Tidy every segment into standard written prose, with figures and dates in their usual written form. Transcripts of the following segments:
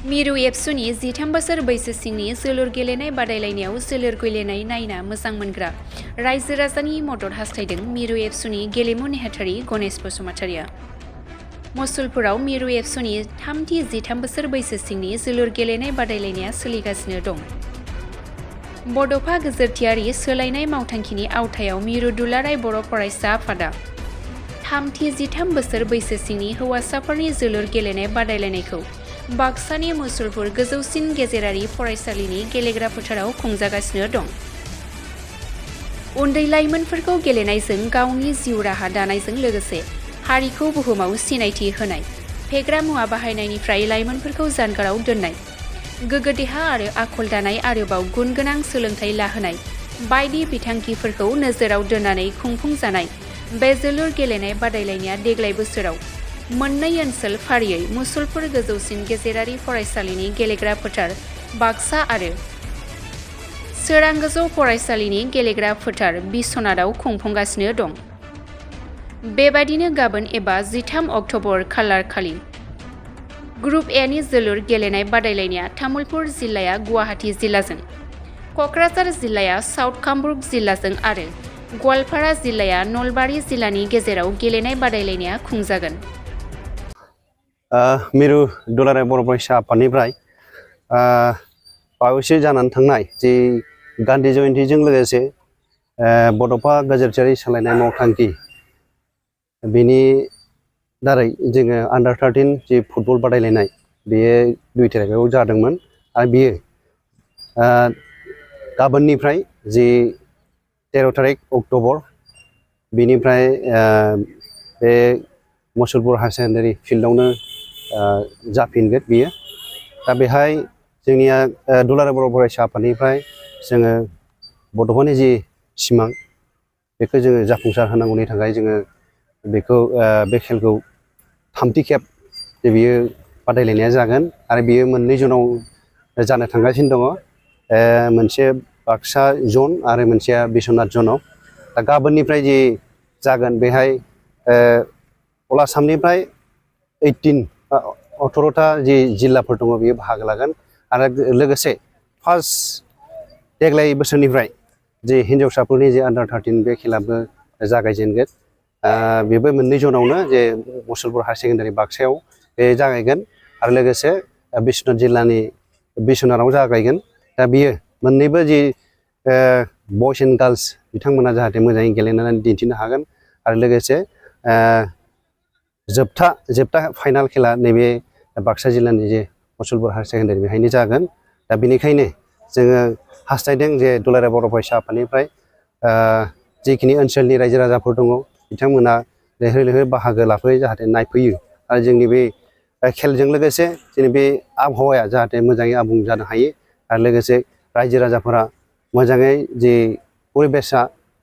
मिरु एबसुनि 13 बोसोर बैसो सिंनि जोलुर गेलेनाय बादायलायनायाव जोलुर गेलेनाय नायना मोजां मोनग्रा रायजो राजानि मदद हास्थायदों मिरु एबसुनि गेलेमु नेहाथारि गणेश बसुमतारिया। मसुलपुराव मिरु एबसुनि 13 बोसोर बैसो सिंनि जोलुर गेलेनाय बादायलायनाया सोलिगासिनो दं। बड'फा गोजोरथियारि सोलायनाय मावथांखिनि आवथायाव मिरु दुलाराय बर' फरायसा आफादा 13 बोसोर बैसो सिंनि हौवासाफोरनि जोलुर गेलेनाय बादायलायनायखौ बाक्सानि मुसुलपुर गोजौसिन गेजेरारि फरायसालिनि गेलेग्रा फोथाराव खुंजागासिनो दं। उन्दै लाइमोनफोरखौ गेलेनायजों गावनि जिउ राहा दानायजों लोगोसे हारिखौ बुहुमाव सिनायथि होनाय, फेग्रा मुवा बाहायनायनिफ्राय लाइमोनफोरखौ जानगाराव दोननाय, गोग्गो देहा आरो आखल दानाय आरोबाव गुन गोनां सोलोंथाइ लाहोनाय बायदि बिथांखिफोरखौ नोजोराव दोननानै खुंफुंजानाय बे जोलुर गेलेनाय बादायलायनाया देग्लाय बोसोराव मोननै ओनसोल फारियै मुसुलपुर गोजौसिन गेजेरारि फरायसालिनि गेलेग्रा फोथार बाक्सा आरो सोरां गोजौ फरायसालिनि गेलेग्रा फोथार बिस्वनाथआव खुंफुंगासिनो दं। बेबादिनो गाबोन एबा 13 अक्ट'बर खालार खालि ग्रुप एनि जोलुर गेलेनाय बादायलायनाया तामुलपुर जिल्लाया गुवाहाटी जिल्लाजों, क'क्राझार जिल्लाया साउथ कामरुप जिल्लाजों आरो गवालपारा जिल्लाया नलबारि जिल्लानि गेजेराव गेलेनाय बादायलायनाया खुंजागोन। मिरु दुलाराय बर' फरायसा आफादनिफ्राय बावैसो जानानै थांनाय जि गान्धी जयन्तीजों लोगोसे बड'फा गोजोरथियारि सोलायनाय मावथांखि बेनि दारै जोङो आन्डार 13 जि फुटबल बादायलायनाय बेयो 2 तारिखआव जादोंमोन आरो बेयो गाबोननिफ्राय जि 13 तारिख अक्ट'बर बेनिफ्राय बे मुसुलपुर हायार सेकेन्डारि फिल्डआवनो जाफिनगोन बियो। दा बेहाय जोंनिया दुलाराय बर' फरायसा आफादनिफ्राय जोङो बड'फानि जि सिमां बेखौ जोङो जाफुंसार होनांगौनि थाखाय जोङो बेखौ बे खेलखौ 3थि खेब जे बियो बादायलायनाया जागोन आरो बियो मोननै जनाव जानो थांगासिनो दङ, मोनसे बाक्सा जन आरो मोनसेया बिस्वनाथ जनाव। दा गाबोननिफ्राय जि जागोन बेहाय अल आसामनिफ्राय 18टा जि जिल्लाफोर दङ बेयो बाहागो लागोन आरो लोगोसे देग्लाय बोसोरनिफ्राय जे हिन्जावसाफोरनि जे आन्डार 13 बे खेलाबो जागायजेनगोन। बेबो मोननै जनावनो जे मुसुलपुर हायार सेकेन्डारि बाक्सायाव बे जागायगोन आरो लोगोसे बिस्वनाथ जिल्लानि बिस्वनाथआव जागायगोन। दा बियो मोननैबो जि बयस एन्ड गार्लस बिथांमोना जाहाथे मोजाङै गेलेनानै दिन्थिनो हागोन आरो लोगोसे जोबथा फाइनाल खेला नैबे बाक्सा जिल्लानि जे मुसुलपुर हायार सेकेन्डारि बेहायनो जागोन। दा बेनिखायनो जोङो हास्थायदों जे दुलाराय बर' फरायसा आफादनिफ्राय जिखिनि ओनसोलनि रायजो राजाफोर दङ बिथांमोना लैहोर लैहोर बाहागो लाफैयो, जाहाथे नायफैयो आरो जोंनि बे खेलजों लोगोसे जोंनि बे आबहावाया जाहाथे मोजाङै आबुं जानो हायो आरो लोगोसे रायजो राजाफोरा मोजाङै जे परिबेसा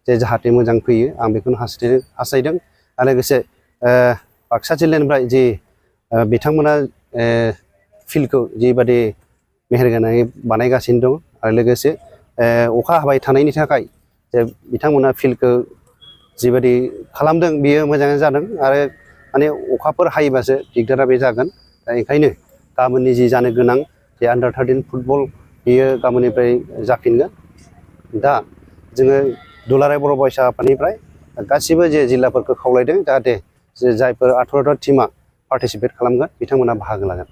जाहाथे मोजां फैयो आं बेखौनो हास्थायदों आरो लोगोसे बाक्सा जिल्लानिफ्राय जि बिथांमोना फिल्डखौ जिबादि मेहेरगोनाङै बानायगासिनो दं आरो लोगोसे अखा हाबाय थानायनि थाखाय जे बिथांमोना फिल्डखौ जिबादि खालामदों बियो मोजाङै जादों आरो माने अखाफोर हायोबासो दिगदारा बे जागोन। दा ओंखायनो गाबोननि जि जानो गोनां जे आन्डार 13 फुटबल बियो गाबोननिफ्राय जाफिनगोन। दा जोङो दुलाराय बर' फरायसा आफादनिफ्राय गासिबो जे जिल्लाफोरखौ खावलायदों जाहाथे जायफोर 18टा टिमा पार्टिसिपेट खालामगोन बिथांमोना बाहागो लागोन।